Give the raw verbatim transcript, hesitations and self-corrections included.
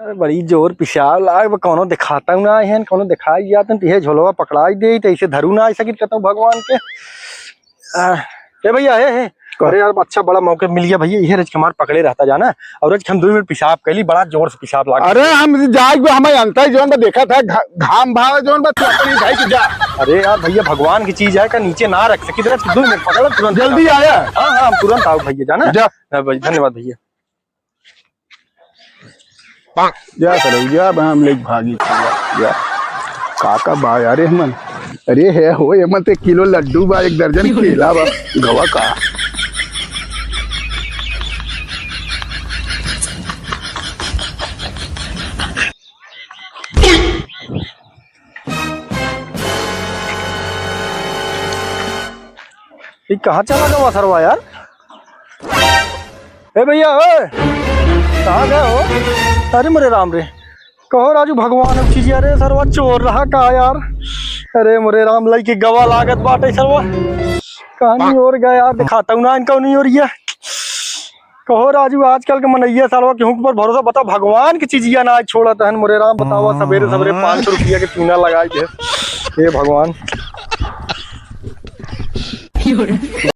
अरे, बड़ी जोर पिसाब लाग बा, कौनो देखातउ ना आए हैं, कौनो देखाई जात हैं, तो इहे झोलवा पकड़ाई देई, तो इसे धरू ना आए सकित कहतउ भगवान के। आ, ए भइया, हे, हे। का? अरे यार, अच्छा बड़ा मौका मिल गया भइया, इहे रज के हमार पकड़े रहता जाना, और रज के हम दो मिनट पिसाब कइली, बड़ा जोर से पिसाब लाग। अरे हम जाए, हमें अंतर जौन बा देखा था, घ-, घाम भाव जौन बा, तू अपनी भाई की जा। अरे यार भइया, भगवान की चीज है, का नीचे ना रख सकी, रज के दो मिनट पकड़, तुरंत जल्दी आया। हाँ, हाँ, हम तुरंत आओ भइया, जाना। जा। हाँ भाई, धन्यवाद भइया। जा सरऊ, जा, बा हम लेके भागी, जा, जा। का का बा यार एमन? अरे हे हो, एमन ते किलो लड्डू बा, एक दर्जन केला बा, गवा का। ई कहाँ चला गवा सरवा यार? ए भइया, ओए, कहाँ गए हो? अरे मोरे राम रे, कहो राजू भगवान अब चीज, अरे सरवा चोर रहा का यार? अरे मोरे राम, लइके गवा लागत बाटे सरवा। कहाँ नहीं ओर गया यार, देखातउ ना इनका नहीं ओर ये। कहो राजू, आजकल के मनइया सालवा केहू के ऊपर भरोसा, बताओ, भगवान के चीजिया ना छोड़त हन। मोरे राम, बतावा, सबेरे सबेरे पाँच सौ रुपया के चूना लगाई दे। हे भगवान।